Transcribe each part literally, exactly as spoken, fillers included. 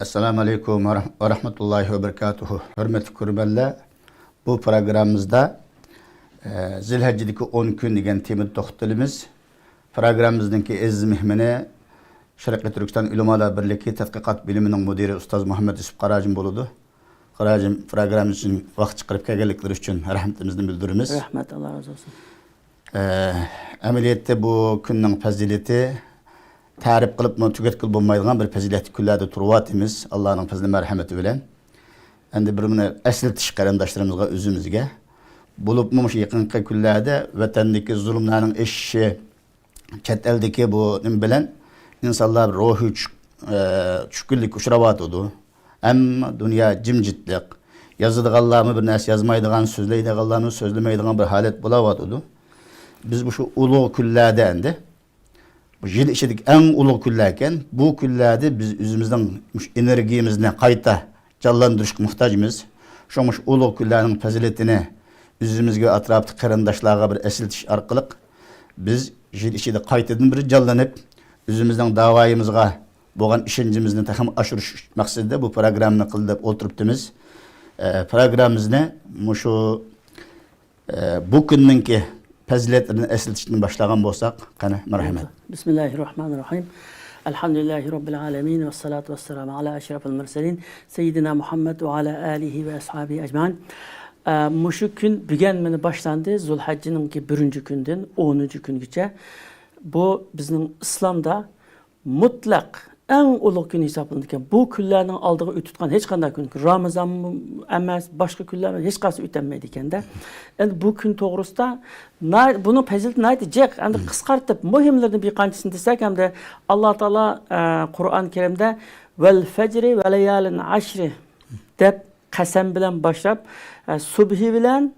ئەسسالامۇ ئەلەيكۇم ۋە رەھمەتۇللاھى ۋە بەرىكاتۇھۇ. ھۆرمەتلىك كۆرۈرمەنلەر، بۇ پروگراممىمىزدا، ئە، زىلھەججىدىكى ئون كۈن دېگەن تېمىدا توختىلىمىز. پروگراممىمىزنىڭكى ئەزىز مېھمىنى شەرقىي تۈركىستان ئۆلىمالار بىرلىكى تەتقىقات بۆلۈمىنىڭ مۇدىرى ئۇستاز مۇھەممەد يۈسۈپ قاراجىم بولىدۇ. قاراجىم، پروگراممىمىز ئۈچۈن ۋاقىت چىقىرىپ كەلگەنلىكلىرى ئۈچۈن رەھمىتىمىزنى بىلدۈرىمىز. رەھمەت، ئاللا رازى بولسۇن. ئە، ئەمەلىيەتتە بۇ كۈننىڭ پەزىلىتى تەرىپ قىلىپمۇ تۈگەتكىلى بولمايدىغان بىر پەزىلەتلىك كۈنلەردە تۇرۇۋاتىمىز، ئاللانىڭ پەزلى مەرھەمىتى بىلەن. ئەمدى بىر بۇنى ئەسلىتىش قېرىنداشلىرىمىزغا، ئۆزىمىزگە. بولۇپمۇ مۇشۇ يېقىنقى كۈنلەردە ۋەتەندىكى زۇلۇملارنىڭ ئېشىشى، چەت ئەلدىكى بۇ نېمە بىلەن ئىنسانلار روھىي چۈش-، ئە، چۈشكۈنلۈككە ئۇچراۋاتىدۇ. ھەممە دۇنيا جىمجىتلىق. يازىدىغانلارمۇ بىر نەرسە يازمايدىغان، سۆزلەيدىغانلارمۇ سۆزلىمەيدىغان بىر ھالەت بولاۋاتىدۇ. بىز مۇشۇ ئۇلۇغ كۈنلەردە ئەمدى، بۇ يىل ئىچىدىكى ئەڭ ئۇلۇغ كۈنلەركەن، بۇ كۈنلەردە بىز ئۆزىمىزنىڭ مۇشۇ ئېنېرگىيىمىزنى قايتا جانلاندۇرۇشقا موھتاجمىز. شۇڭا مۇشۇ ئۇلۇغ كۈنلەرنىڭ پەزىلىتىنى ئۆزىمىزگە ۋە ئەتراپتىكى قېرىنداشلارغا بىر ئەسلىتىش ئارقىلىق، بىز يىل ئىچىدە قايتىدىن بىر جانلىنىپ، ئۆزىمىزنىڭ داۋايىمىزغا بولغان ئىشەنچىمىزنى تېخىمۇ ئاشۇرۇش مەقسىتىدە بۇ پروگراممىنى قىل دەپ ئولتۇرۇپتىمىز. ئە، پروگراممىمىزنى مۇشۇ، ئە، بۇ كۈننىڭكى پەزىلەتلىرىنى ئەسلىتىشتىن باشلىغان بولساق، قېنى، مەرھەمەت. بىسمىللاھىررەھمانىررەھىم. ئەلھەمدۇلىللاھى رەببىل ئالەمىن ۋەسسالاتۇ ۋەسسالامۇ ئالا ئەشرەفىل مۇرسەلىن سەييىدىنا مۇھەممەد ۋە ئالا ئالىھى ۋە ئەسھابىھى ئەجمەئىن. ئە، مۇشۇ كۈن بۈگەن مانا باشلاندى، زۇلھەججىنىڭكى بىرىنچى كۈندىن ئونىنچى كۈنگىچە. بۇ بىزنىڭ ئىسلامدا مۇتلەق ئەڭ ئۇلۇغ كۈن ھېسابلىنىدىكەن. بۇ كۈنلەرنىڭ ئالدىغا ئۆتۈۋاتقان ھېچقانداق كۈن، رامىزانمۇ ئەمەس، باشقا كۈنلەر ھېچقايسى ئۆتەلمەيدىكەندە. ئەمدى بۇ كۈن توغرىسىدا ناھايىتى، بۇنىڭ پەزىلىتى ناھايىتى جىق. ئەمدى قىسقارتىپ، مۇھىملىرىدىن بىر قانچىسىنى دېسەك، ئەمدى ئاللا تائالا، ئە، قۇرئان كەرىمدە، «ۋەل فەجرى ۋە لەيالىن ئەشرى» دەپ قەسەم بىلەن باشلاپ، ئە، سۇبھى بىلەن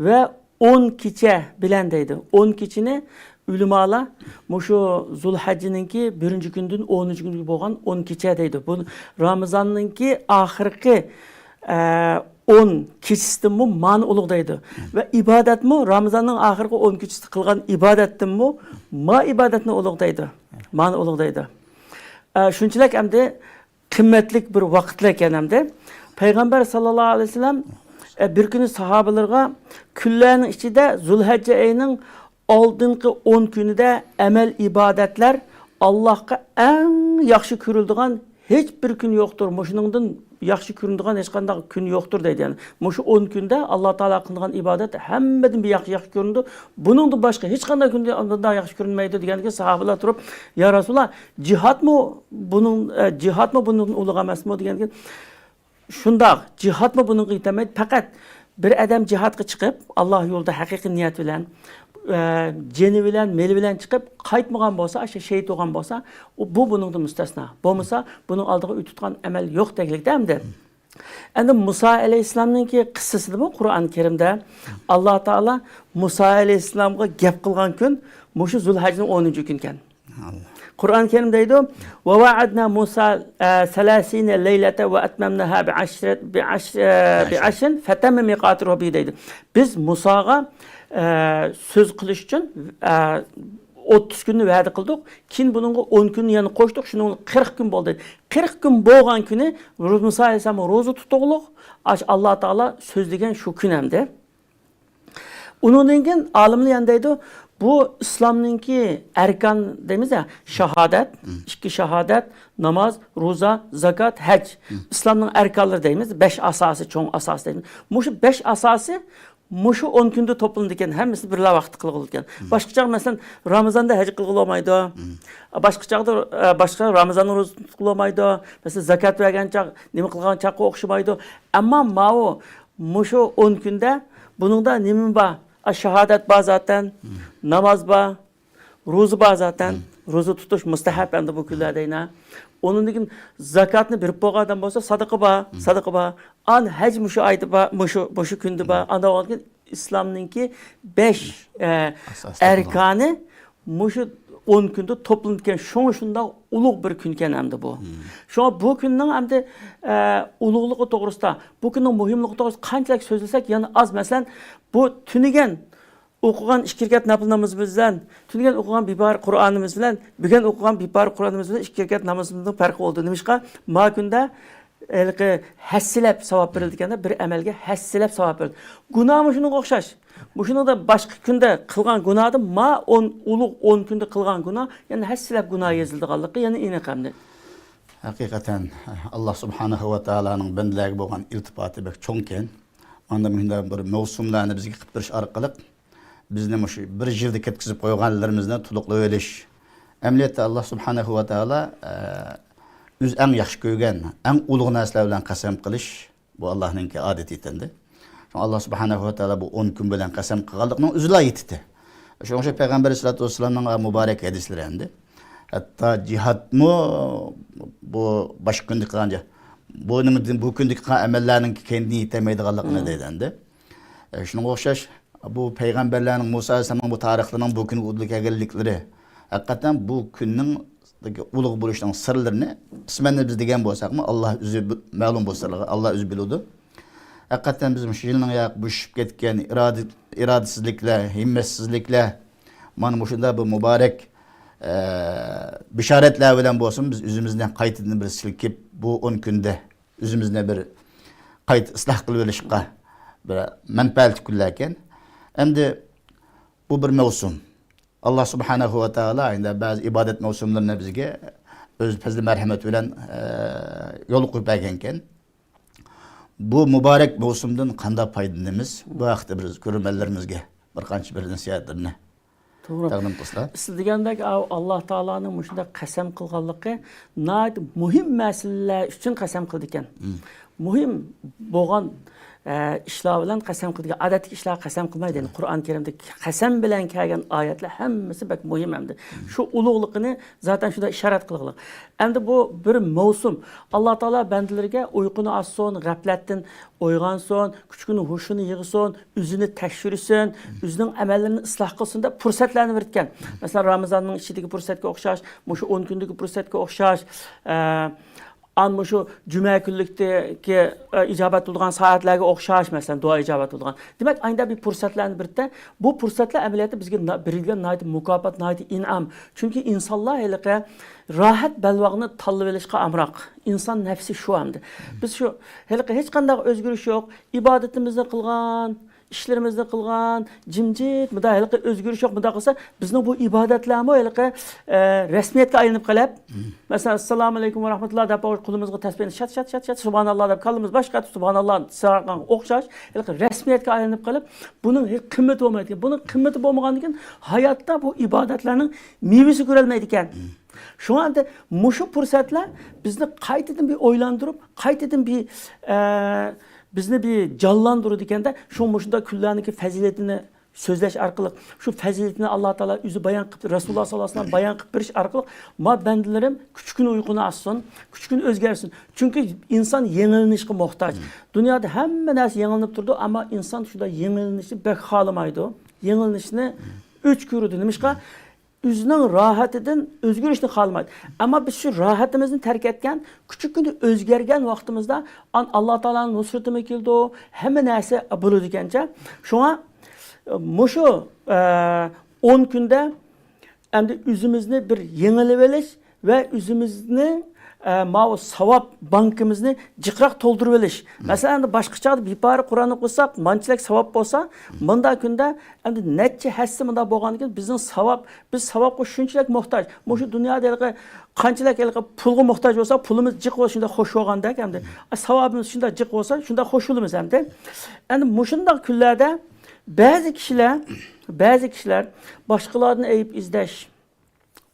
ۋە ئون كېچە بىلەن دەيدۇ. ئون كېچىنى ئۆلىمالار مۇشۇ زۇلھەججىنىڭكى بىرىنچى كۈنىدىن ئونىنچى كۈنگە بولغان ئون كېچە دەيدۇ. بۇ رامىزاننىڭكى ئاخىرقى، ئە، ئون كېچىسىدىنمۇ مانا ئۇلۇغ دەيدۇ. ۋە ئىبادەتمۇ رامىزاننىڭ ئاخىرقى ئون كېچىسىدە قىلغان ئىبادەتتىنمۇ ما ئىبادەتنى ئۇلۇغ دەيدۇ. مانا ئۇلۇغ دەيدۇ. ئە، شۇنچىلىك ئەمدى قىممەتلىك بىر ۋاقىتلار ئىكەن ئەمدى. پەيغەمبەر ساللاللاھۇ ئەلەيھى ۋەسەللەم، ئە، بىر كۈنى ساھابىلىرىغا، «كۈنلەرنىڭ ئىچىدە زۇلھەججە ئېيىنىڭ ئالدىنقى ئون كۈنىدە ئەمەل ئىبادەتلەر ئاللاھقا ئەڭ ياخشى كۆرۈلىدىغان ھېچ بىر كۈن يوقتۇر، مۇشۇنىڭدىن ياخشى كۆرۈنىدىغان ھېچقانداق كۈن يوقتۇر» دەيدۇ. يەنى مۇشۇ ئون كۈندە ئاللا تائالا قىلىدىغان ئىبادەت ھەممىدىن بىر ياخشى، ياخشى كۆرۈنىدۇ. بۇنىڭدىن باشقا ھېچقانداق كۈندە ئۇنداق ياخشى كۆرۈنمەيدۇ دېگەندىكىن ساھابىلار تۇرۇپ، يا رەسۇلاللا، جىھادمۇ بۇنىڭ، ئە، جىھادمۇ بۇنىڭدىن ئۇلۇغ ئەمەسمۇ دېگەندىكىن، شۇنداق، جىھادمۇ بۇنىڭغا يېتەلمەيدۇ. پەقەت بىر ئادەم جىھادقا چىقىپ، ئاللا يولىدا ھەقىقىي نىيەت بىلەن، ئە، جېنى بىلەن، مېلى بىلەن چىقىپ، قايتمىغان بولسا، ئاشۇ شېھىت بولغان بولسا، ئۇ، بۇ بۇنىڭدىن مۇستەسنا. بولمىسا، بۇنىڭ ئالدىغا ئۆتۈۋاتقان ئەمەل يوق دەگلىكتە ئەمدى. ئەمدى مۇسا ئەلەيھىسسالامنىڭكى قىسسىسىدىمۇ قۇرئان كەرىمدە ئاللا تائالا مۇسا ئەلەيھىسسالامغا گەپ قىلغان كۈن مۇشۇ زۇلھەججىنىڭ ئونىنچى كۈنىكەن. قۇرئان كەرىم دەيدۇ، «وَوَعَدْنَا مُوسَى، ئە، ثَلَاثِينَ لَيْلَةً وَأَتْمَمْنَاهَا بِعَشْرٍ، بِعَشْ-، ئە، بِعَشْرٍ فَتَمَّ مِيقَاتُ رَبِّهِ» دەيدۇ. بىز مۇساغا، ئە، سۆز قىلىش ئۈچۈن، ئە، ئوتتۇز كۈننى ۋەدە قىلدۇق. كېيىن بۇنىڭغا ئون كۈننى يەنە قوشتۇق. شۇنىڭ بىلەن قىرىق كۈن بولدى. قىرىق كۈن بولغان كۈنى مۇسا ئەلەيھىسسالام روزا تۇتۇقلۇق. ئاشۇ ئاللا تائالا سۆزلىگەن شۇ كۈن ئەمدى. ئۇنىڭدىن كېيىن ئالىملار يەنە دەيدۇ، بۇ ئىسلامنىڭكى ئەركان دەيمىز يا، شاھادەت، ئىككى شاھادەت، ناماز، روزا، زاكات، ھەج. ئىسلامنىڭ ئەركانلىرى دەيمىز، بەش ئاساسى، چوڭ ئاساسى دەيمىز. مۇشۇ بەش ئاساسى مۇشۇ ئون كۈندە توپلىنىدىكەن، ھەممىسىنى بىرلا ۋاقىتتا قىلغىلى بولىدىكەن. باشقا چاغ، مەسىلەن، رامىزاندا ھەج قىلغىلى بولمايدۇ. باشقا چاغدا، ئە، باشقا رامىزاننىڭ روزىسىنى تۇتقىلى بولمايدۇ. مەسىلەن، زاكات بەرگەن چاغ، نېمە قىلغان چاغقا ئوخشىمايدۇ. ئەمما ماۋۇ مۇشۇ ئون كۈندە بۇنىڭدا نېمە بار؟ ئا، شاھادەت بار زاتەن، ناماز بار، روزا بار زاتەن. روزا تۇتۇش مۇستەھەب ئەمدى بۇ كۈنلەردە يەنە. ئۇنىڭدىن كېيىن زاكاتنى بېرىپ بولغان ئادەم بولسا سادىقە بار، سادىقە بار. ئان ھەج مۇشۇ ئايدا بار، مۇشۇ، مۇشۇ كۈندە بار. ئانداق بولغاندىن كېيىن ئىسلامنىڭكى بەش، ئە، ئاساس تۇغۇلغان. ئەركانى مۇشۇ ئون كۈندە توپلىنىدىكەن. شۇڭا شۇنداق ئۇلۇغ بىر كۈنكەن ئەمدى بۇ. شۇڭا بۇ كۈننىڭ ئەمدى، ئە، ئۇلۇغلۇقى توغرىسىدا، بۇ كۈننىڭ مۇھىملىقى توغرىسىدا قانچىلىك سۆزلىسەك يەنە ئاز. مەسىلەن، بۇ تۈنىگەن ئوقۇغان ئىككى رەكەت ناپىل نامىزىمىز بىلەن، تۈنۈگۈن ئوقۇغان بىپارە قۇرئانىمىز بىلەن، بۈگۈن ئوقۇغان بىپارە قۇرئانىمىز بىلەن ئىككى رەكەت نامىزىمىزنىڭ پەرقى بولدى. نېمىشقا؟ ما كۈندە ھېلىقى ھەسسىلەپ ساۋاب بېرىلىدىكەندە، بىر ئەمەلگە ھەسسىلەپ ساۋاب بېرىلىدۇ. گۇناھمۇ شۇنىڭغا ئوخشاش. مۇشۇنىڭدا باشقا كۈندە قىلغان گۇناھتىن ما ئون، ئۇلۇغ ئون كۈندە قىلغان گۇناھ، يەنى ھەسسىلەپ گۇناھ يېزىلىدىغانلىقى يەنە ئېنىق ئەمدى. ھەقىقەتەن، ئاللا سۇبھانەھۇ ۋە تائالانىڭ بەندىلەرگە بولغان ئىلتىپاتى بەك چوڭكەن. مانا مۇشۇنداق بىر مەۋسۇملارنى بىزگە قىلىپ بېرىش ئارقىلىق، بىزنى مۇشۇ بىر يىلدا كەتكۈزۈپ قويغانلىرىمىزنى تولۇقلىۋېلىش. ئەمەلىيەتتە، ئاللا سۇبھانەھۇ ۋە تائالا، ئە، ئۆزى ئەڭ ياخشى كۆرگەن، ئەڭ ئۇلۇغ نەرسىلەر بىلەن قەسەم قىلىش، بۇ ئاللانىڭكى ئادىتى ئىكەندى. شۇڭا ئاللا سۇبھانەھۇ ۋە تائالا بۇ ئون كۈن بىلەن قەسەم قىلغانلىقنىڭ ئۆزىلا ئېيتتى. شۇنىڭ ئۈچۈن پەيغەمبەر ئەلەيھىسسالاتۇ ۋەسسالامنىڭ مۇبارەك ھەدىسلىرى ئەمدى. ھەتتا جىھادمۇ بۇ باشقا كۈندە قىلغان جىھ-، بۇ نېمە، بۇ كۈندە قىلغان ئەمەللەرنىڭ كەينىدىن يېتەلمەيدىغانلىقىنى دەيدۇ ئەمدى. ئە، شۇنىڭغا ئوخشاش، بۇ پەيغەمبەرلەرنىڭ، مۇسا ئەلەيھىسسالامنىڭ بۇ تارىخلىرىنىڭ بۇ كۈنگە ئۇدۇل كەلگەنلىكلىرى، ھەقىقەتەن بۇ كۈننىڭ ئۇلۇغ بولۇشىنىڭ سىرلىرىنى قىسمەن بىز دېگەن بولساقمۇ، ئاللا ئۆزى بىل-، مەلۇم بۇ سىرلارغا، ئاللا ئۆزى بىلىدۇ. ھەقىقەتەن بىز مۇشۇ يىلنىڭ يا بوشىشىپ كەتكەن ئىرادە-، ئىرادىسىزلىكلەر، ھىممەتسىزلىكلەر، مانا مۇشۇنداق بىر مۇبارەك، ئە، بېشارەتلەر بىلەن بولسۇن، بىز ئۆزىمىزنى قايتىدىن بىر سىلكىپ، بۇ ئون كۈندە ئۆزىمىزنى بىر قايتا ئىسلاھ قىلىۋېلىشقا بىر مەنپەئەتلىك كۈنلەركەن. ئەمدى بۇ بىر مەۋسۇم. ئاللا سۇبھانەھۇ ۋە تائالا ئەمدى بەزى ئىبادەت مەۋسۇملىرىنى بىزگە ئۆز پەزلى مەرھەمىتى بىلەن، ئە، يولغا قويۇپ بەرگەنكەن. بۇ مۇبارەك مەۋسۇمدىن قانداق پايدىلىنىمىز؟ بۇ ھەقتە بىر كۆرۈرمەنلىرىمىزگە بىر قانچە بىر نەسىھەتلىرىنى توغرا. تەقدىم قىلسىلا. سىز دېگەندەك، ئاۋۇ ئاللا تائالانىڭ مۇشۇنداق قەسەم قىلغانلىقى ناھايىتى مۇھىم مەسىلىلەر ئۈچۈن قەسەم قىلىدىكەن. مۇھىم بولغان، ئە، ئىشلار بىلەن قەسەم قىلىدىكەن. ئادەتتىكى ئىشلارغا قەسەم قىلمايدۇ. يەنى قۇرئان كەرىمدە قەسەم بىلەن كەلگەن ئايەتلەر ھەممىسى بەك مۇھىم ئەمدى. شۇ ئۇلۇغلۇقىنى زاتەن شۇنداق ئىشارەت قىلغىلى. ئەمدى بۇ بىر مەۋسۇم. ئاللا تائالا بەندىلىرىگە ئۇيقۇنى ئاچسۇن، غەپلەتتىن ئويغانسۇن، كۈچىنى، ھوشىنى يىغسۇن، ئۆزىنى تەكشۈرسۇن، ئۆزىنىڭ ئەمەللىرىنى ئىسلاھ قىلسۇن دەپ پۇرسەتلەرنى بېرىدىكەن. مەسىلەن، رامىزاننىڭ ئىچىدىكى پۇرسەتكە ئوخشاش، مۇشۇ ئون كۈندىكى پۇرسەتكە ئوخشاش، ئە، ئان مۇشۇ جۈمە كۈنلۈكتىكى، ئە، ئىجابەت بولىدىغان سائەتلەرگە ئوخشاش، مەسىلەن، دۇئا ئىجابەت بولىدىغان. دېمەك، ئايدا بىر پۇرسەتلەرنى بېرىدىكەن. بۇ پۇرسەتلەر ئەمەلىيەتتە بىزگە نا-، بېرىلگەن ناھايىتى مۇكاپات، ناھايىتى ئىنئام. چۈنكى ئىنسانلار ھېلىقى راھەت بەلباغنى تاللىۋېلىشقا ئامراق. ئىنسان نەپسى شۇ ئەمدى. بىز شۇ ھېلىقى ھېچقانداق ئۆزگىرىش يوق، ئىبادىتىمىزنى قىلغان، ئىشلىرىمىزنى قىلغان، جىمجىت، مۇنداق ھېلىقى ئۆزگىرىش يوق. مۇنداق قىلسا، بىزنىڭ بۇ ئىبادەتلەرمۇ ھېلىقى، ئە، رەسمىيەتكە ئايلىنىپ قېلىپ، مەسىلەن، ئەسسالامۇ ئەلەيكۇم ۋە رەھمەتۇللا دەپ قولىمىزغا تەسبىھنى شات، شات، شات، شات، سۇبھاناللا دەپ كاللىمىز باشقا سۇبھاناللا ساغقانغا ئوخشاش، ھېلىقى رەسمىيەتكە ئايلىنىپ قېلىپ، بۇنىڭ ھېچ قىممىتى بولمايدىكەن. بۇنىڭ قىممىتى بولمىغاندىن كېيىن ھاياتتا بۇ ئىبادەتلەرنىڭ مېۋىسى كۆرۈلمەيدىكەن. شۇڭا ئەمدى مۇشۇ پۇرسەتلەر بىزنى قايتىدىن بىر ئويلاندۇرۇپ، قايتىدىن بىر، ئە، بىزنى بىر جانلاندۇرىدىكەندە، شۇ مۇشۇنداق كۈنلەرنىڭكى پەزىلىتىنى سۆزلەش ئارقىلىق، شۇ پەزىلىتىنى ئاللا تائالا ئۆزى بايان قىلىپ، رەسۇلۇللا ساللاللاھۇ ئەلەيھى ۋەسەللەم بايان قىلىپ بېرىش ئارقىلىق، ما بەندىلىرىم كۈچكىنە ئۇيقۇنى ئاچسۇن، كۈچكىنە ئۆزگەرسۇن. چۈنكى ئىنسان يېڭىلىنىشقا موھتاج. دۇنيادا ھەممە نەرسە يېڭىلىنىپ تۇرىدۇ، ئەمما ئىنسان شۇنداق يېڭىلىنىشنى بەك خالىمايدۇ. يېڭىلىنىشنى ئۆچ كۆرىدۇ. نېمىشقا؟ ئۆزىنىڭ راھىتىدىن ئۆزگىرىشنى خالىمايدۇ. ئەمما بىز شۇ راھىتىمىزنى تەرك ئەتكەن، كۈچۈككىنە ئۆزگەرگەن ۋاقتىمىزدا، ئان-، ئاللا تائالانىڭ نۇسرىتىمۇ كېلىدۇ، ھەممە نەرسە بولىدىكەنچە. شۇڭا، ئە، مۇشۇ، ئە، ئون كۈندە ئەمدى ئۆزىمىزنى بىر يېڭىلىۋېلىش ۋە ئۆزىمىزنىڭ، ئە، ماۋۇ ساۋاب بانكىمىزنى جىقراق تولدۇرۇۋېلىش. مەسىلەن، ئەمدى باشقا چاغدا بىپارە قۇرئان ئوقۇساق، مانچىلىك ساۋاب بولسا، مۇنداق كۈندە ئەمدى نەچچە ھەسسە مۇنداق بولغاندىن كېيىن بىزنىڭ ساۋاب، بىز ساۋابقا شۇنچىلىك موھتاج. مۇشۇ دۇنيادا ھېلىقى قانچىلىك ھېلىقى پۇلغا موھتاج بولسا، پۇلىمىز جىق بولسا شۇنداق خوش بولغاندەك ئەمدى. ئا، ساۋابىمىز شۇنداق جىق بولسا شۇنداق خوش بولىمىز ئەمدى. ئەمدى مۇشۇنداق كۈنلەردە بەزى كىشىلەر، بەزى كىشىلەر باشقىلاردىن ئەيىب ئىزدەش،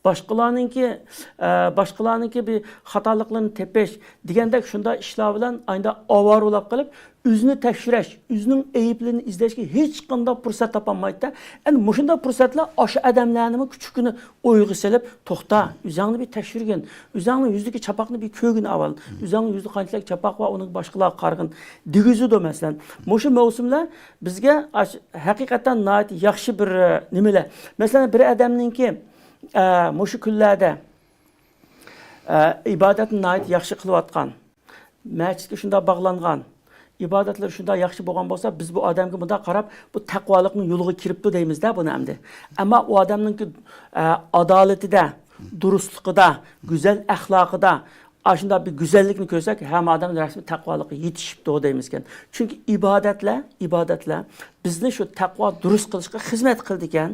باشقىلارنىڭكى، ئە، باشقىلارنىڭكى بىر خاتالىقلىرىنى تېپىش دېگەندەك شۇنداق ئىشلار بىلەن ئايدا ئاۋارە بولاپ قېلىپ، ئۆزىنى تەكشۈرۈش، ئۆزىنىڭ ئەيىبلىرىنى ئىزدەشكە ھېچقانداق پۇرسەت تاپالمايدۇ. ئەنە مۇشۇنداق پۇرسەتلەر ئاشۇ ئادەملەرنىمۇ كۈچۈككىنە ئويغا سېلىپ، توختا، ئۆزۈڭنى بىر تەكشۈرگىن، ئۆزۈڭنىڭ يۈزىدىكى چاپاقنى بىر كۆرگىن ئاۋۋال، ئۆزۈڭنىڭ يۈزىدە قانچىلىك چاپاق بار، ئۇنى باشقىلارغا قارىغىن دېگۈزىدۇ، مەسىلەن. مۇشۇ مەۋسۇملەر بىزگە ئاش-، ھەقىقەتەن ناھايىتى ياخشى بىر، ئە، نېمىلەر. مەسىلەن، بىر ئادەمنىڭكى، ئە، مۇشۇ كۈنلەردە، ئە، ئىبادەتنى ناھايىتى ياخشى قىلىۋاتقان، مەسچىتكە شۇنداق باغلانغان، ئىبادەتلىرى شۇنداق ياخشى بولغان بولسا، بىز بۇ ئادەمگە مۇنداق قاراپ، بۇ تەقۋالىقنىڭ يولىغا كىرىپتۇ دەيمىز-دە بۇنى ئەمدى. ئەمما ئۇ ئادەمنىڭكى، ئە، ئادالىتىدە، دۇرۇسلۇقىدا، گۈزەل ئەخلاقىدا، ئاشۇنداق بىر گۈزەللىكنى كۆرسەك، ھەممە ئادەم رەسمىي تەقۋالىققا يېتىشىپتۇ دەيمىزكەن. چۈنكى ئىبادەتلەر، ئىبادەتلەر بىزنى شۇ تەقۋا دۇرۇست قىلىشقا خىزمەت قىلىدىكەن.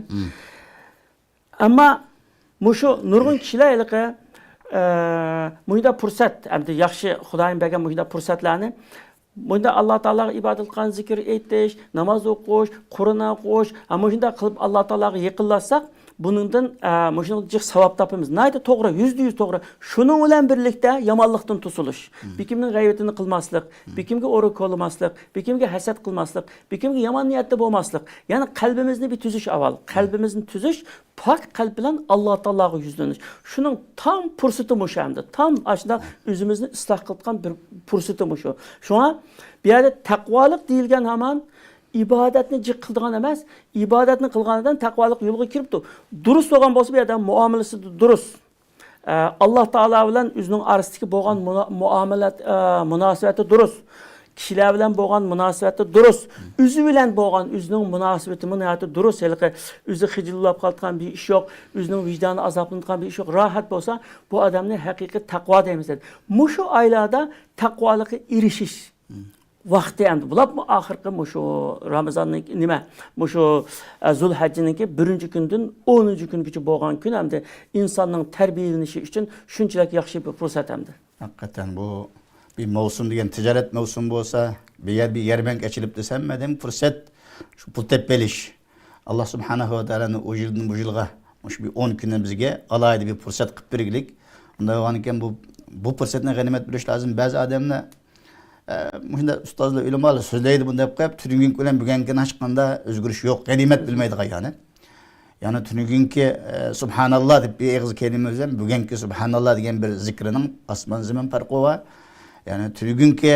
ئەمما مۇشۇ نۇرغۇن كىشىلەر ھېلىقى، ئە، مۇشۇنداق پۇرسەت، ئەمدى ياخشى خۇدايىم بەرگەن مۇشۇنداق پۇرسەتلەرنى، مۇشۇنداق ئاللا تائالاغا ئىبادەت قىلغان، زىكىر ئېيتىش، ناماز ئوقۇش، قۇرئان ئوقۇش، ھە، مۇشۇنداق قىلىپ ئاللا تائالاغا يېقىنلاشساق، بۇنىڭدىن، ئە، مۇشۇنىڭ جىق ساۋاب تاپىمىز. ناھايىتى توغرا، يۈزدە يۈز توغرا. شۇنىڭ بىلەن بىرلىكتە يامانلىقتىن توسۇلۇش، بىكىمنىڭ غەيۋىتىنى قىلماسلىق، بىكىمگە ئورا كولىماسلىق، بىكىمگە ھەسەت قىلماسلىق، بىكىمگە يامان نىيەتتە بولماسلىق. يەنى قەلبىمىزنى بىر تۈزۈش ئاۋۋال. قەلبىمىزنى تۈزۈش، پاك قەلب بىلەن ئاللا تائالاغا يۈزلىنىش. شۇنىڭ تام پۇرسىتى مۇشۇ ئەمدى. تام ئاشۇنداق ئۆزىمىزنى ئىسلاھ قىلىدىغان بىر پۇرسىتى مۇشۇ. شۇڭا بۇ يەردە تەقۋالىق دېيىلگەن ھامان ئىبادەتنى جىق قىلىدىغان ئەمەس، ئىبادەتنى قىلغان ئادەم تەقۋالىق يولىغا كىرىپتۇ. دۇرۇس بولغان بولسا، بۇ يەردە مۇئامىلىسى دۇرۇس. ئە، ئاللا تائالا بىلەن ئۆزىنىڭ ئارىسىدىكى بولغان مۇنا-، مۇئامىلەت، ئە، مۇناسىۋەتى دۇرۇس. كىشىلەر بىلەن بولغان مۇناسىۋەتى دۇرۇس. ئۆزى بىلەن بولغان ئۆزىنىڭ مۇناسىۋىتىمۇ ناھايىتى دۇرۇس. ھېلىقى ئۆزى خىجىللاپ قالىدىغان بىر ئىش يوق، ئۆزىنىڭ ۋىجدانى ئازابلىنىدىغان بىر ئىش يوق. راھەت بولسا، بۇ ئادەمنى ھەقىقىي تەقۋا دەيمىز دەيدۇ. مۇشۇ ئايلاردا تەقۋالىققا ئېرىشىش ۋاقتى ئەمدى. بولۇپمۇ ئاخىرقى مۇشۇ رامىزاننىڭ نېمە، مۇشۇ، ئە، زۇلھەججىنىڭكى بىرىنچى كۈنىدىن ئونىنچى كۈنگىچە بولغان كۈن ئەمدى ئىنساننىڭ تەربىيەلىنىشى ئۈچۈن شۇنچىلىك ياخشى بىر پۇرسەت ئەمدى. ھەقىقەتەن بۇ بىر مەۋسۇم دېگەن تىجارەت مەۋسۇمى بولسا، بىر يەر، بىر يەرمەنكە ئېچىلىپ دېسە، ھەممە ئادەم پۇرسەت، شۇ پۇل تېپىۋېلىش. ئاللا سۇبھانەھۇ ۋە تائالانىڭ ئۇ يىلدىن بۇ يىلغا مۇشۇ بىر ئون كۈننى بىزگە ئالاھىدە بىر پۇرسەت قىلىپ بەرگىلىك. ئۇنداق بولغانىكەن، بۇ، بۇ پۇرسەتنى غەنىيمەت بىلىش لازىم. بەزى ئادەملەر، ئە، مۇشۇنداق ئۇستازلار، ئۆلىمالار سۆزلەيدۇ بۇنى دەپ قويۇپ، تۈنۈگۈنكى بىلەن بۈگۈنكىنى ھېچقانداق ئۆزگىرىش يوق، غەنىيمەت بىلمەيدىغان يەنى. يەنى تۈنۈگۈنكى، ئە، سۇبھاناللا دەپ بىر ئېغىز كەلىمە بىلەن بۈگۈنكى سۇبھاناللا دېگەن بىر زىكرىنىڭ ئاسمان زېمىن پەرقى بار. يەنى تۈنۈگۈنكى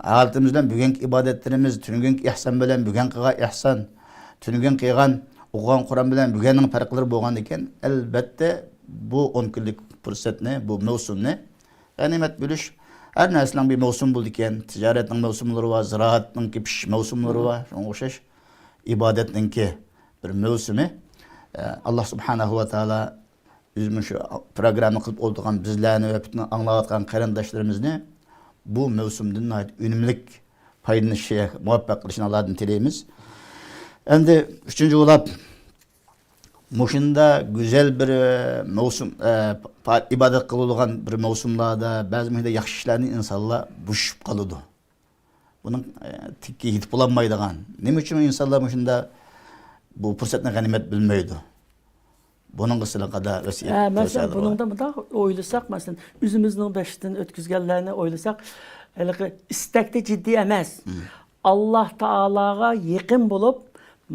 ھالىتىمىز بىلەن بۈگۈنكى ئىبادەتلىرىمىز، تۈنۈگۈنكى ئەھسان بىلەن بۈگۈن قىلغان ئەھسان، تۈنۈگۈن قىلغان، ئوقۇغان قۇرئان بىلەن بۈگۈننىڭ پەرقلىرى بولغاندىكىن، ئەلۋەتتە بۇ ئون كۈنلۈك پۇرسەتنى، بۇ مەۋسۇمنى غەنىيمەت بىلىش. ھەر نەرسىنىڭ بىر مەۋسۇمى بولىدىكەن. تىجارەتنىڭ مەۋسۇملىرى بار، زىرائەتنىڭكى پىشىش مەۋسۇملىرى بار، شۇنىڭغا ئوخشاش ئىبادەتنىڭكى بىر مەۋسۇمى. ئە، ئاللا سۇبھانەھۇ ۋە تائالا ئۆزى مۇشۇ پروگرامما قىلىپ ئولتۇرغان بىزلەرنى ۋە پۈتۈن ئاڭلاۋاتقان قېرىنداشلىرىمىزنى بۇ مەۋسۇمدىن ناھايىتى ئۈنۈملۈك پايدىلىنىشى مۇۋەپپەق قىلىشىنى ئاللادىن تىلەيمىز. ئەمدى ئۈچىنچى بولاپ، مۇشۇنداق گۈزەل بىر، ئە، مەۋسۇم، ئە، پا-، ئىبادەت قىلىدىغان بىر مەۋسۇملاردا بەزى مۇشۇنداق ياخشى ئىشلارنى ئىنسانلار بوشىشىپ قالىدۇ. بۇنىڭ، ئە، تېگى يېتىپ بولالمايدىغان. نېمە ئۈچۈن ئىنسانلار مۇشۇنداق بۇ پۇرسەتنى غەنىيمەت بىلمەيدۇ؟ بۇنىڭغا سىلەر قانداق ۋەسىيەت، ھە، مەسىلەن، تەۋسىيەلەر بار؟ بۇنىڭدا مۇنداق ئويلىساق، مەسىلەن، ئۆزىمىزنىڭ بېشىدىن ئۆتكۈزگەنلەرنى ئويلىساق، ھېلىقى ئىستەكتە جىددىي ئەمەس. ئاللا تائالاغا يېقىن بولۇپ،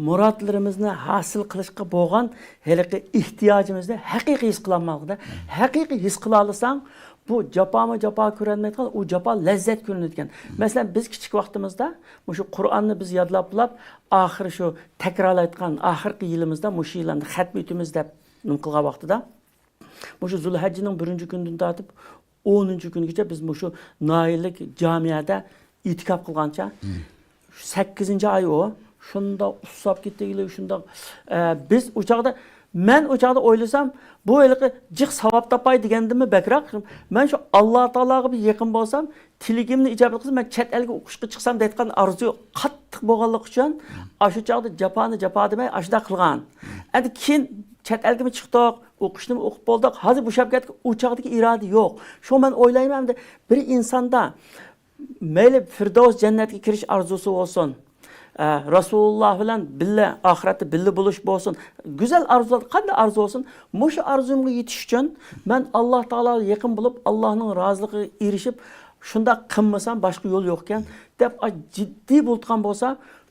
مۇرادلىرىمىزنى ھاسىل قىلىشقا بولغان ھېلىقى ئېھتىياجىمىزنى ھەقىقىي ھېس قىلالماقتا. ھەقىقىي ھېس قىلالىساڭ، بۇ جاپامۇ جاپا كۆرۈنمەيدىغان، ئۇ جاپا لەززەت كۆرۈنىدىكەن. مەسىلەن، بىز كىچىك ۋاقتىمىزدا مۇشۇ قۇرئاننى بىز يادلاپ بولاپ، ئاخىرى شۇ تەكرارلايدىغان، ئاخىرقى يىلىمىزدا مۇشۇ يىللاردا خەتمە ئۆتىمىز دەپ نېمە قىلغان ۋاقتىدا، مۇشۇ زۇلھەججىنىڭ بىرىنچى كۈنىدىن تارتىپ ئونىنچى كۈنگىچە بىز مۇشۇ ناھىيەلىك جامىيەدە ئېتىكاپ قىلغانچە، سەككىزىنچى ئاي ئۇ، شۇنداق ئۇسساپ كېتىگىلى، شۇنداق، ئە، بىز ئۇ چاغدا، مەن ئۇ چاغدا ئويلىسام، بۇ ھېلىقى جىق ساۋاب تاپاي دېگەندىنمۇ بەكرەك، مەن شۇ ئاللا تائالاغا بىر يېقىن بولسام، تىلىكىمنى ئىجابەت قىلسا، مەن چەت ئەلگە ئوقۇشقا چىقسام دەيدىغان ئارزۇ قاتتىق بولغانلىقى ئۈچۈن، ئاشۇ چاغدا جاپانى جاپا دېمەي، ئاشۇنداق قىلغان. ئەمدى كېيىن چەت ئەلگىمۇ چىقتۇق، ئوقۇشنىمۇ ئوقۇپ بولدۇق، ھازىر بوشاپ كەتتۇق، ئۇ چاغدىكى ئىرادە يوق. شۇڭا مەن ئويلايمەن، ئەمدى بىر ئىنساندا مەيلى فىردەۋس جەننەتكە كىرىش ئارزۇسى بولسۇن، ئە، رەسۇلۇللا بىلەن بىللە ئاخىرەتتە بىللە بولۇش بولسۇن، گۈزەل ئارزۇلار، قانداق ئارزۇ بولسۇن، مۇشۇ ئارزۇمغا يېتىش ئۈچۈن مەن ئاللا تائالاغا يېقىن بولۇپ، ئاللانىڭ رازىلىقىغا ئېرىشىپ، شۇنداق قىلمىسام باشقا يول يوقكەن دەپ، ئا، جىددىي بولۇۋاتقان بولسا،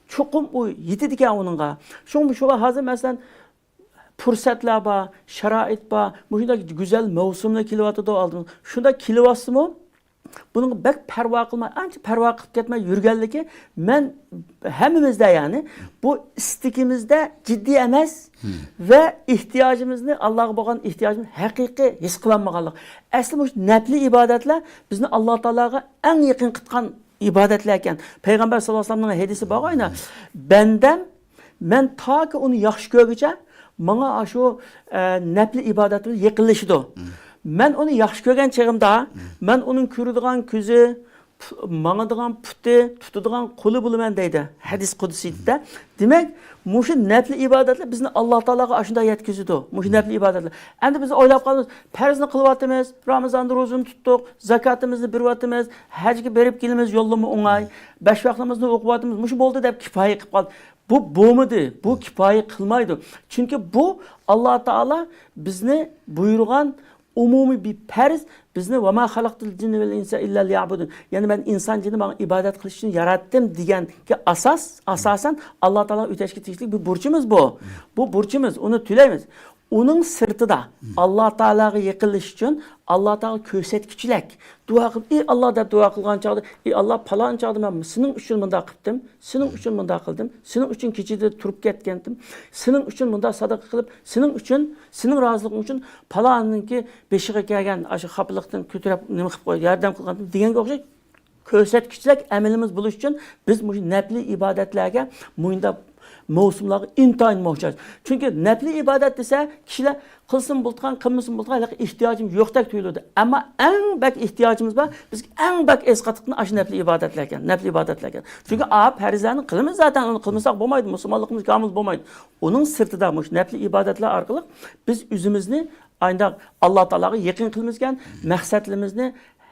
چوقۇم ئۇ يېتىدىكەن ئۇنىڭغا. شۇڭا شۇ ھازىر، مەسىلەن، پۇرسەتلەر بار، شارائىت بار، مۇشۇنداق گۈزەل مەۋسۇملار كېلىۋاتىدۇ ئالدىمىزغا. شۇنداق كېلىۋاتسىمۇ، بۇنىڭغا بەك پەرۋا قىلماي، ئانچە پەرۋا قىلىپ كەتمەي يۈرگەنلىكى، مەن ھەممىمىزدە، يەنى، بۇ ئىستىكىمىزدە جىددىي ئەمەس ۋە ئېھتىياجىمىزنى، ئاللاغا بولغان ئېھتىياجىمىزنى ھەقىقىي ھېس قىلالمىغانلىق. ئەسلى مۇشۇ نەپلى ئىبادەتلەر بىزنى ئاللا تائالاغا ئەڭ يېقىن قىلىدىغان ئىبادەتلەر ئىكەن. پەيغەمبەر ساللاللاھۇ ئەلەيھى ۋەسەللەمنىڭ ھەدىسى بارغۇ، ئەينە، بەندەم، مەن تاكى ئۇنى ياخشى كۆرگۈچە، ماڭا ئاشۇ، ئە، نەپلى ئىبادەت بىلەن يېقىنلىشىدۇ. مەن ئۇنى ياخشى كۆرگەن چېغىمدا، مەن ئۇنىڭ كۆرىدىغان كۆزى، پۇ-، ماڭىدىغان پۇتى، تۇتىدىغان قولى بولىمەن دەيدۇ ھەدىس قۇدسىيدا. دېمەك، مۇشۇ نەپلى ئىبادەتلەر بىزنى ئاللا تائالاغا ئاشۇنداق يەتكۈزىدۇ. مۇشۇ نەپلى ئىبادەتلەر. ئەمدى بىز ئويلاپ قالىمىز، پەرزنى قىلىۋاتىمىز، رامىزاندا روزىنى تۇتتۇق، زاكاتىمىزنى بېرىۋاتىمىز، ھەجگە بېرىپ كېلىمىز، يوللىما ئوڭاي، بەش ۋاقتىمىزنى ئوقۇۋاتىمىز، مۇشۇ بولدى دەپ كىپايە قىلىپ قالدى. بۇ بولمىدى، بۇ كىپايە قىلمايدۇ. چۈنكى بۇ ئاللا تائالا بىزنى بۇيرۇغان ئومۇمىي بىر پەرز، بىزنى «ۋەما خەلەقتۇل جىننە ۋەل ئىنسا ئىللا لىيەبۇدۇن»، يەنى مەن ئىنسان جىننى ماڭا ئىبادەت قىلىش ئۈچۈن ياراتتىم دېگەنگە ئاساس، ئاساسەن ئاللا تائالاغا ئۆتەشكە تېگىشلىك بىر بۇرچىمىز بۇ. بۇ بۇرچىمىز، ئۇنى تۆلەيمىز. ئۇنىڭ سىرتىدا ئاللا تائالاغا يېقىنلىشىش ئۈچۈن ئاللا تائالاغا كۆرسەتكۈچىلەك دۇئا قىلىپ، «ئى ئاللا» دەپ دۇئا قىلغان چاغدا، «ئى ئاللا، پالان چاغدا مەن سېنىڭ ئۈچۈن مۇنداق قىپتىم، سېنىڭ ئۈچۈن مۇنداق قىلدىم، سېنىڭ ئۈچۈن كېچىدە تۇرۇپ كەتكەنتىم، سېنىڭ ئۈچۈن مۇنداق ساداقە قىلىپ، سېنىڭ ئۈچۈن، سېنىڭ رازىلىقىڭ ئۈچۈن پالاننىڭكى بېشىغا كەلگەن ئاشۇ خاپىلىقتىن كۆتۈرۈپ نېمە قىلىپ قويدى، ياردەم قىلغانتىم» دېگەنگە ئوخشاش كۆرسەتكۈچىلىك ئەمىلىمىز بولۇش ئۈچۈن بىز مۇشۇ نەپلى ئىبادەتلەرگە مۇشۇنداق مەۋسۇملارغا ئىنتايىن موھتاج. چۈنكى نەپلى ئىبادەت دېسە، كىشىلەر قىلسىمۇ بولىدىغان، قىلمىسىمۇ بولىدىغان، ھېلىقى ئېھتىياجىم يوقتەك تۇيۇلىدۇ. ئەمما ئەڭ بەك ئېھتىياجىمىز بار، بىزگە ئەڭ بەك ئەسقاتقىنى ئاشۇ نەپلى ئىبادەتلەركەن، نەپلى ئىبادەتلەركەن. چۈنكى ئا پەرزلەرنى قىلىمىز زاتەن، ئۇنى قىلمىساق بولمايدۇ، مۇسۇلمانلىقىمىز كامىل بولمايدۇ. ئۇنىڭ سىرتىدا مۇشۇ نەپلى ئىبادەتلەر ئارقىلىق بىز ئۆزىمىزنى ئاينداق ئاللا تائالاغا يېقىن قىلىمىزكەن، مەقسەتلىرىمىزنى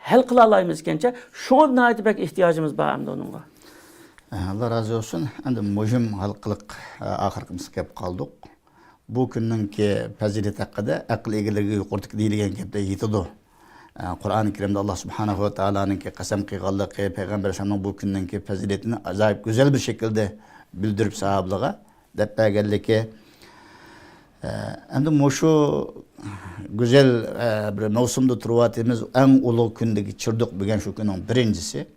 ھەل قىلالايمىزكەنچە، شۇڭا ناھايىتى بەك ئېھتىياجىمىز بار ئەمدى ئۇنىڭغا. ئاللا رازى بولسۇن. ئەمدى مۇھىم ھالقىلىق، ئاخىرقى قىسمىغا كەپ قالدۇق. بۇ كۈننىڭكى پەزىلىتى ھەققىدە ئەقىل ئىگىلىرىگە يۇقىرىدىكى دېيىلگەن گەپلەر يېتىدۇ. قۇرئان كەرىمدە ئاللا سۇبھانەھۇ ۋە تائالانىڭكى قەسەم قىلغانلىقى، پەيغەمبەر ئەلەيھىسسالامنىڭ بۇ كۈننىڭكى پەزىلىتىنى ئاجايىپ گۈزەل بىر شەكىلدە بىلدۈرۈپ ساھابىلارغا دەپ بەرگەنلىكى، ئە، ئەمدى مۇشۇ گۈزەل، ئە، بىر مەۋسۇمدا تۇرۇۋاتىمىز، ئەڭ ئۇلۇغ كۈندىكى چىردۇق بۈگۈن شۇ كۈننىڭ بىرىنچىسى.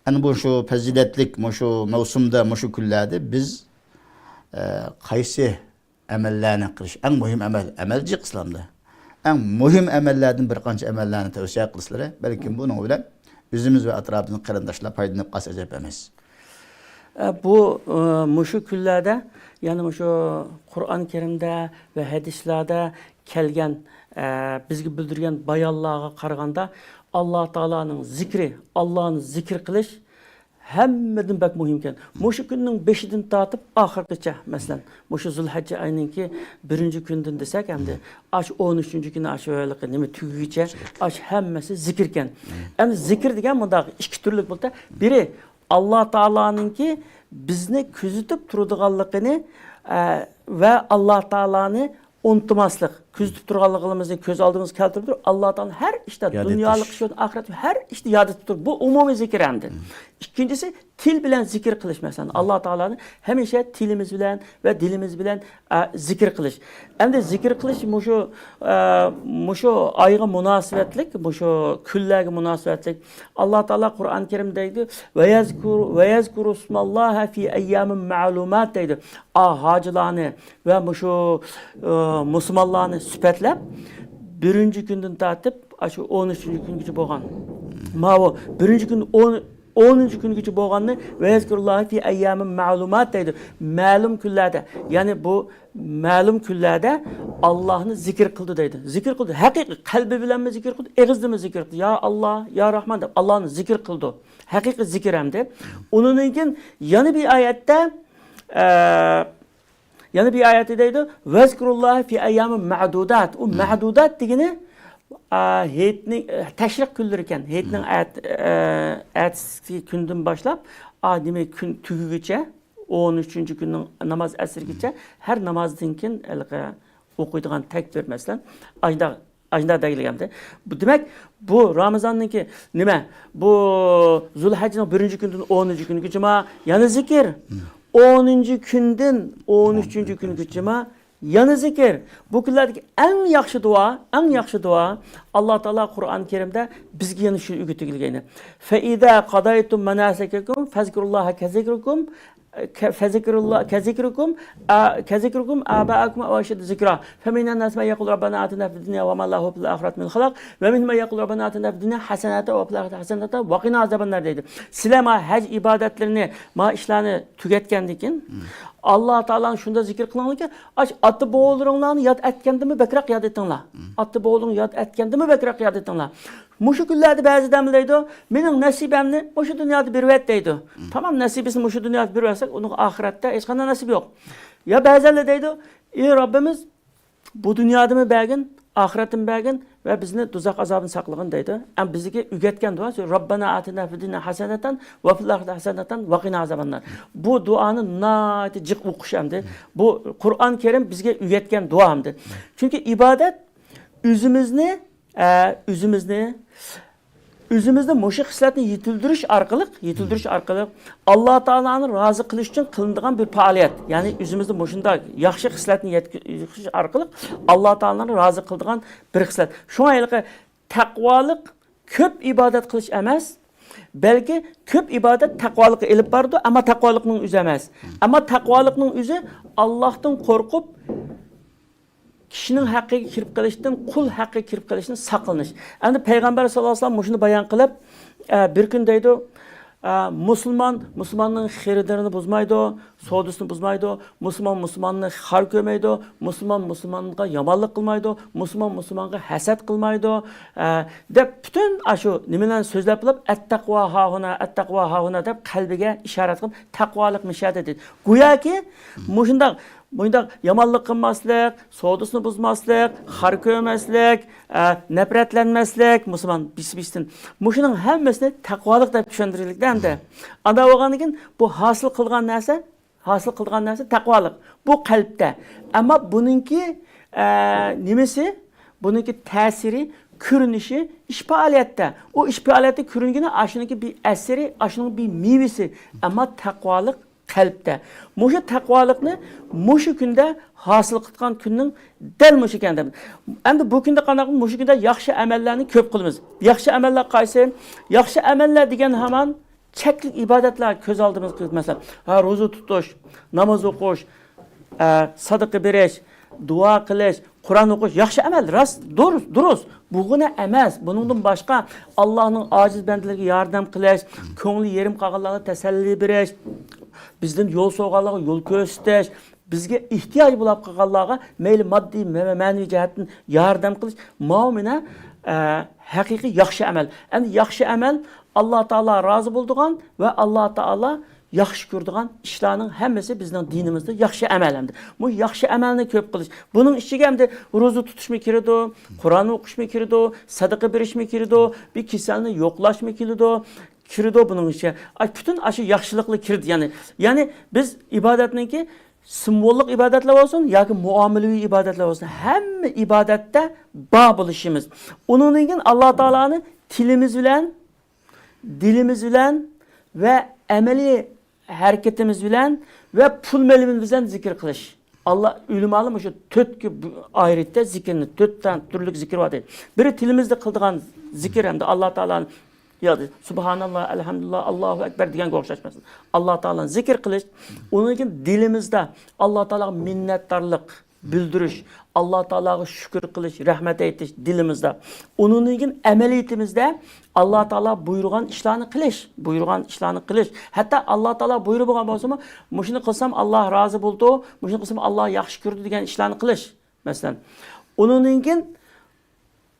ئەنە بۇ شۇ پەزىلەتلىك مۇشۇ مەۋسۇمدا، مۇشۇ كۈنلەردە بىز، ئە، قايسى ئەمەللەرنى قىلىش ئەڭ مۇھىم ئەمەل، ئەمەل جىق ئىسلامدا. ئەڭ مۇھىم ئەمەللەردىن بىر قانچە ئەمەللەرنى تەۋسىيە قىلسىلىرى، بەلكىم بۇنىڭ بىلەن ئۆزىمىز ۋە ئەتراپىمىزدىكى قېرىنداشلار پايدىلىنىپ قالسا ئەجەب ئەمەس. ئە، بۇ، ئە، مۇشۇ كۈنلەردە، يەنى مۇشۇ قۇرئان كەرىمدە ۋە ھەدىسلەردە كەلگەن، ئە، بىزگە بىلدۈرگەن بايانلارغا قارىغاندا، ئاللا تائالانىڭ زىكرى، ئاللانى زىكىر قىلىش ھەممىدىن بەك مۇھىمكەن. مۇشۇ كۈننىڭ بېشىدىن تارتىپ ئاخىرىغىچە، مەسىلەن، مۇشۇ زۇلھەججە ئاينىڭكى بىرىنچى كۈنىدىن دېسەك، ئەمدى ئاشۇ ئون ئۈچىنچى كۈنى ئاشۇ ھېلىقى نېمە تۈگىگىچە، ئاشۇ ھەممىسى زىكىركەن. ئەمدى زىكىر دېگەن مۇنداق ئىككى تۈرلۈك بولۇپتۇ. بىرى، ئاللا تائالانىڭكى بىزنى كۆزىتىپ تۇرىدىغانلىقىنى، ئە، ۋە ئاللا تائالانى ئۇنتۇماسلىق، كۆزىتىپ تۇرغانلىقىمىزنى كۆز ئالدىمىزغا كەلتۈرۈپ تۇرۇپ، ئاللا تائالانى ھەر ئىشتا، ياد دۇنيالىق ئېتىش. ئىش بولسۇن، ئاخىرەت، ھەر ئىشتا ياد ئېتىپ تۇرۇپ، بۇ ئومۇمىي زىكىر ئەمدى. مم. ئىككىنچىسى، تىل بىلەن زىكىر قىلىش، مەسىلەن، ئاللا تائالانى ھەمىشە تىلىمىز بىلەن ۋە دىلىمىز بىلەن، ئە، زىكىر قىلىش. ئەمدى زىكىر قىلىش مۇشۇ، ئە، مۇشۇ ئايغا مۇناسىۋەتلىك، مۇشۇ كۈنلەرگە مۇناسىۋەتلىك. ئاللا تائالا قۇرئان كەرىمدە دەيدۇ، «ۋەيەزكۇر-، ۋەيەزكۇرۇسماللاھە فى ئەييامىن مەلۇمات» دەيدۇ. ئا، ھاجىلارنى ۋە مۇشۇ، ئە، مۇسۇلمانلارنى سۈپەتلەپ، بىرىنچى كۈندىن تارتىپ ئاشۇ ئون ئۈچىنچى كۈنگىچە بولغان. ماۋۇ بىرىنچى كۈن ئون، ئونىنچى كۈنگىچە بولغاننى «ۋەيەزكۇرۇللاھە فى ئەييامىن مەلۇمات» دەيدۇ. مەلۇم كۈنلەردە، يەنى بۇ مەلۇم كۈنلەردە ئاللاھنى زىكىر قىلدى دەيدۇ. زىكىر قىلدى. ھەقىقىي قەلبى بىلەنمۇ زىكىر قىلدى، ئېغىزدىنمۇ زىكىر قىلدى. يا ئاللا، يا راھمان دەپ ئاللانى زىكىر قىلدى. ھەقىقىي زىكىر ئەمدى. ئۇنىڭدىن كېيىن يەنە بىر ئايەتتە، ئە، يەنە بىر ئايەتتە دەيدۇ، «ۋەزكۇرۇللاھە فى ئەييامىن مەدۇدات». ئۇ مەدۇدات دېگىنى، ئا، ھېيتنىڭ، ئە، تەشرىق كۈنلىرى ئىكەن. ھېيتنىڭ ئەت-، ئە، ئەتىسى كۈندىن باشلاپ، ئا، دېمەك، كۈن تۈگىگىچە، ئون ئۈچىنچى كۈننىڭ ناماز ئەسىرگىچە، ھەر نامازدىن كېيىن ھېلىقى ئوقۇيدىغان تەكبىر، مەسىلەن، ئاشۇنداق، ئاشۇنداق دەيلىگەندە. بۇ، دېمەك، بۇ رامىزاننىڭكى نېمە؟ بۇ زۇلھەججىنىڭ بىرىنچى كۈنىدىن ئونىنچى كۈنگىچىما يەنە زىكىر. ئونىنچى كۈندىن ئون ئۈچىنچى كۈنگىچىما يەنە زىكىر. بۇ كۈنلەردىكى ئەڭ ياخشى دۇئا، ئەڭ ياخشى دۇئا، ئاللا تائالا قۇرئان كەرىمدە بىزگە يەنە شۇنى ئۆگىتىپ كەلگەن. فەئىزا قەزەيتۇم مەناسىكەكۇم فەزكۇرۇللاھە كەزىكرىكۇم، كذكر الله، كذكركم، آ، كذكركم آباءكم أو أشد ذكرا. فمن الناس من يقول ربنا آتنا في الدنيا وما له في الآخرة من خلاق. ومنهم من يقول ربنا آتنا في الدنيا حسنة وفي الآخرة حسنة وقنا عذاب النار دەيدۇ. سىلەر ما ھەج ئىبادەتلىرىنى، ما ئىشلارنى تۈگەتكەندىن كېيىن، ئاللا تائالانى شۇنداق زىكىر قىلىڭلاركى، ئاش ئاتا بوۋىلىرىڭلارنى ياد ئەتكەندىنمۇ بەكرەك ياد ئېتىڭلار. ئاتا بوۋىلىرىڭنى ياد ئەتكەندىنمۇ بەكرەك ياد ئېتىڭلار. مۇشۇ كۈنلەردە بەزىدە نېمە دەيدۇ؟ مېنىڭ نەسىبەمنى مۇشۇ دۇنيادا بېرىۋەت دەيدۇ. تامام نەسىبىسىنى مۇشۇ دۇنيادا بېرىۋەتسەك، ئۇنىڭغا ئاخىرەتتە ھېچقانداق نەسىبى يوق. يا بەزەنلەر دەيدۇ، ئى رەببىمىز، بۇ دۇنيادىمۇ بەرگىن، ئاخىرەتتىمۇ بەرگىن ۋە بىزنى دوزاخ ئازابىدىن ساقلىغىن دەيدۇ. ئەمما بىزگە ئۆگەتكەن دۇئا شۇ، رەببەنا ئاتىنا فىددۇنيا ھەسەنەتەن ۋە فىل ئاخىرەتى ھەسەنەتەن ۋە قىنا ئازابەننار. بۇ دۇئانى ناھايىتى جىق ئوقۇش ئەمدى. بۇ قۇرئان كەرىم بىزگە ئۆگەتكەن دۇئا ئەمدى. چۈنكى ئىبادەت ئۆزىمىزنى، ئە، ئۆزىمىزنى، ئۆزىمىزدە مۇشۇ خىسلەتنى يېتىلدۈرۈش ئارقىلىق، يېتىلدۈرۈش ئارقىلىق ئاللا تائالانى رازى قىلىش ئۈچۈن قىلىنىدىغان بىر پائالىيەت. يەنى ئۆزىمىزدە مۇشۇنداق ياخشى خىسلەتنى يەتكۈزۈش ئارقىلىق ئاللا تائالانى رازى قىلىدىغان بىر خىسلەت. شۇڭا ھېلىقى تەقۋالىق كۆپ ئىبادەت قىلىش ئەمەس، بەلكى كۆپ ئىبادەت تەقۋالىققا ئېلىپ بارىدۇ، ئەمما تەقۋالىقنىڭ ئۆزى ئەمەس. ئەمما تەقۋالىقنىڭ ئۆزى ئاللاھتىن قورقۇپ، كىشىنىڭ ھەققىگە كىرىپ قېلىشتىن، قۇل ھەققىگە كىرىپ قېلىشتىن ساقلىنىش. ئەمدى پەيغەمبەر ساللاللاھۇ ئەلەيھى ۋەسەللەم مۇشۇنى بايان قىلىپ، ئە، بىر كۈن دەيدۇ، ئە، مۇسۇلمان مۇسۇلماننىڭ خېرىدىرىنى بۇزمايدۇ، سودىسىنى بۇزمايدۇ، مۇسۇلمان مۇسۇلماننى خار كۆرمەيدۇ، مۇسۇلمان مۇسۇلمانغا يامانلىق قىلمايدۇ، مۇسۇلمان مۇسۇلمانغا ھەسەت قىلمايدۇ، ئە، دەپ پۈتۈن ئاشۇ نېمىلەرنى سۆزلەپ بولۇپ، ئەتتەقۋا ھاھۇنا، ئەتتەقۋا ھاھۇنا دەپ قەلبىگە ئىشارەت قىلىپ، تەقۋالىق مۇشۇ يەردە دېدى. گوياكى مۇشۇنداق مۇنداق يامانلىق قىلماسلىق، سودىسىنى بۇزماسلىق، خار كۆرمەسلىك، ئە، نەپرەتلەنمەسلىك، مۇسۇلمان بىس-بىستىن. مۇشۇنىڭ ھەممىسىنى تەقۋالىق دەپ چۈشەندۈرگىلىكتە ئەمدى. ئانداق بولغاندىن كېيىن بۇ ھاسىل قىلغان نەرسە، ھاسىل قىلغان نەرسە تەقۋالىق. بۇ قەلبتە. ئەمما بۇنىڭكى، ئە، نېمىسى؟ بۇنىڭكى تەسىرى، كۆرۈنۈشى ئىش پائالىيەتتە. ئۇ ئىش پائالىيەتتە كۆرۈنگىنى ئاشۇنىڭكى بىر ئەسىرى، ئاشۇنىڭ بىر مېۋىسى. ئەمما تەقۋالىق قەلبتە. مۇشۇ تەقۋالىقنى مۇشۇ كۈندە ھاسىل قىلغان كۈننىڭ دەل مۇشۇ ئىكەن دەپ. ئەمدى بۇ كۈندە قانداق؟ مۇشۇ كۈندە ياخشى ئەمەللەرنى كۆپ قىلىمىز. ياخشى ئەمەللەر قايسى؟ ياخشى ئەمەللەر دېگەن ھامان چەكلىك ئىبادەتلەر كۆز ئالدىمىزغا كېلىدۇ. مەسىلەن، ھە، روزا تۇتۇش، ناماز ئوقۇش، ئە، سادىقە بېرىش، دۇئا قىلىش، قۇرئان ئوقۇش ياخشى ئەمەل، راست، دۇر-، دۇرۇس. بۇغۇنە ئەمەس، بۇنىڭدىن باشقا ئاللانىڭ ئاجىز بەندىلىرىگە ياردەم قىلىش، كۆڭلى يېرىم قالغانلارغا تەسەللى بېرىش، بىزدىن يول سورىغانلارغا يول كۆرسىتىش، بىزگە ئېھتىياجى بولۇپ قالغانلارغا مەيلى ماددىي، مە-، مەنىۋى جەھەتتىن ياردەم قىلىش، ماۋۇ مانا، ئە، ھەقىقىي ياخشى ئەمەل. ئەمدى ياخشى ئەمەل ئاللا تائالا رازى بولىدىغان ۋە ئاللا تائالا ياخشى كۆرىدىغان ئىشلارنىڭ ھەممىسى بىزنىڭ دىنىمىزدا ياخشى ئەمەل ئەمدى. بۇ ياخشى ئەمەلنى كۆپ قىلىش. بۇنىڭ ئىچىگە ئەمدى روزا تۇتۇشمۇ كىرىدۇ، قۇرئان ئوقۇشمۇ كىرىدۇ، سەدىقە بېرىشمۇ كىرىدۇ، بىر كېسەلنى يوقلاشمۇ كېلىدۇ، كىرىدۇ بۇنىڭ ئىچىگە. ئاي، پۈتۈن ئاشۇ ياخشىلىقلار كىرىدۇ. يەنى، يەنى بىز ئىبادەتنىڭكى سىمۋوللۇق ئىبادەتلەر بولسۇن ياكى مۇئامىلىۋى ئىبادەتلەر بولسۇن، ھەممە ئىبادەتتە بار بولۇشىمىز. ئۇنىڭدىن كېيىن ئاللا تائالانى تىلىمىز بىلەن، دىلىمىز بىلەن ۋە ئەمەلىي ھەرىكىتىمىز بىلەن ۋە پۇل مېلىمىز بىلەن زىكىر قىلىش. ئاللا، ئۆلىمالار مۇشۇ تۆتكە بۇ-، ئايرىتتى زىكىرنى، تۆت دان تۈرلۈك زىكىر بار دەيدۇ. بىرى تىلىمىزدا قىلىدىغان زىكىر ھەمدە ئاللا تائالانى يادا سۇبھاناللا، ئەلھەمدۇلىللا، ئاللاھۇ ئەكبەر دېگەنگە ئوخشاش مەسىلەن. ئاللا تائالانى زىكىر قىلىش، ئۇنىڭدىن كېيىن دىلىمىزدا ئاللا تائالاغا مىننەتدارلىق بىلدۈرۈش، ئاللا تائالاغا شۈكۈر قىلىش، رەھمەت ئېيتىش دىلىمىزدا. ئۇنىڭدىن كېيىن ئەمەلىيىتىمىزدە ئاللا تائالا بۇيرۇغان ئىشلارنى قىلىش، بۇيرۇغان ئىشلارنى قىلىش. ھەتتا ئاللا تائالا بۇيرۇمىغان بولسىمۇ، مۇشۇنى قىلسام ئاللا رازى بولىدۇ، مۇشۇنى قىلسام ئاللا ياخشى كۆرىدۇ دېگەن ئىشلارنى قىلىش. مەسىلەن، ئۇنىڭدىن كېيىن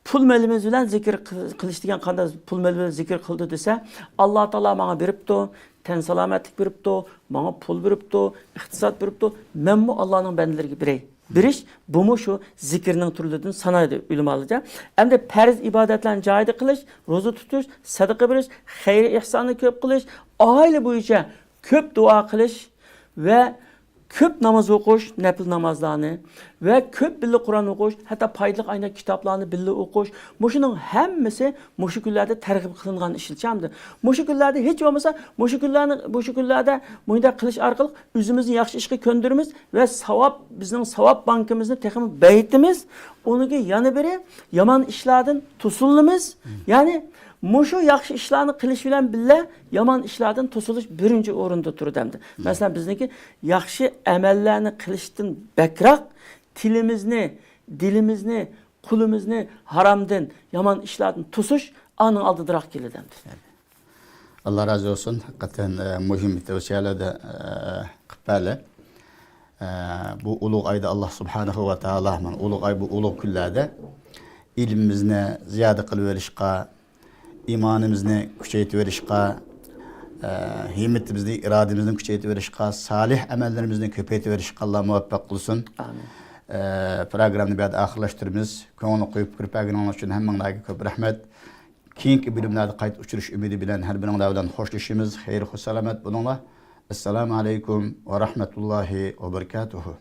پۇل مېلىمىز بىلەن زىكىر قىل-، قىلىش دېگەن قانداق؟ پۇل مېلىمىز بىلەن زىكىر قىلدى دېسە، ئاللا تائالا ماڭا بېرىپتۇ، تەن سالامەتلىك بېرىپتۇ، ماڭا پۇل بېرىپتۇ، ئىقتىساد بېرىپتۇ، مەنمۇ ئاللانىڭ بەندىلىرىگە بېرەي. بېرىش، بۇمۇ شۇ زىكىرنىڭ تۈرلىرىدىن سانايدۇ ئۆلىمالارچە. ئەمدى پەرز ئىبادەتلەرنى جايىدا قىلىش، روزا تۇتۇش، سەدىقە بېرىش، خەير ئېھساننى كۆپ قىلىش، ئائىلە بويىچە كۆپ دۇئا قىلىش ۋە كۆپ ناماز ئوقۇش، نەپىل نامازلارنى ۋە كۆپ بىللە قۇرئان ئوقۇش، ھەتتا پايدىلىق ئايناق كىتابلارنى بىللە ئوقۇش، مۇشۇنىڭ ھەممىسى مۇشۇ كۈنلەردە تەرغىب قىلىنغان ئىشلار ئەمدى. مۇشۇ كۈنلەردە ھېچ بولمىسا مۇشۇ كۈنلەرنى، مۇشۇ كۈنلەردە مۇنداق قىلىش ئارقىلىق ئۆزىمىزنى ياخشى ئىشقا كۆندۈرىمىز ۋە ساۋاب، بىزنىڭ ساۋاب بانكىمىزنى تېخىمۇ بېيىتىمىز. ئۇنىڭ كېيىن يەنە بىرى يامان ئىشلاردىن توسۇلىمىز. يەنى مۇشۇ ياخشى ئىشلارنى قىلىش بىلەن بىللە يامان ئىشلاردىن توسۇلۇش بىرىنچى ئورۇندا تۇرىدۇ ئەمدى. مەسىلەن، بىزنىڭكى ياخشى ئەمەللەرنى قىلىشتىن بەكرەك تىلىمىزنى، دىلىمىزنى، قولىمىزنى ھارامدىن، يامان ئىشلاردىن توسۇش ئانىڭ ئالدىدىراق كېلىدۇ ئەمدى. ئاللا رازى بولسۇن. ھەقىقەتەن، ئە، مۇھىم تەۋسىيەلەردە، ئە، قىپەلە. ئە، بۇ ئۇلۇغ ئايدا ئاللا سۇبھانەھۇ ۋە تائالا، مانا ئۇلۇغ ئاي، بۇ ئۇلۇغ كۈنلەردە ئىلمىمىزنى زىيادە قىلىۋېرىشقا، ئىمانىمىزنى كۈچەيتىۋېرىشقا، ئە، ھىممىتىمىزنى، ئىرادىمىزنى كۈچەيتىۋېرىشقا، سالىھ ئەمەللىرىمىزنى كۆپەيتىۋېرىشقا ئاللا مۇۋەپپەق قىلسۇن. ئامىن. ئە، پروگراممىنى بۇ يەردە ئاخىرلاشتۇرىمىز. كۆڭۈل قويۇپ كىرىپ بەرگىنىڭلار ئۈچۈن ھەممىڭلارغا كۆپ رەھمەت. كېيىنكى بۆلۈملەردە قايتا ئۇچرىشىش ئۈمىدى بىلەن ھەر بىرىڭلار بىلەن خوشلىشىمىز. خەير، خۇش سالامەت بولۇڭلار. ئەسسالامۇ ئەلەيكۇم ۋە رەھمەتۇللاھى ۋە بەرىكاتۇھۇ.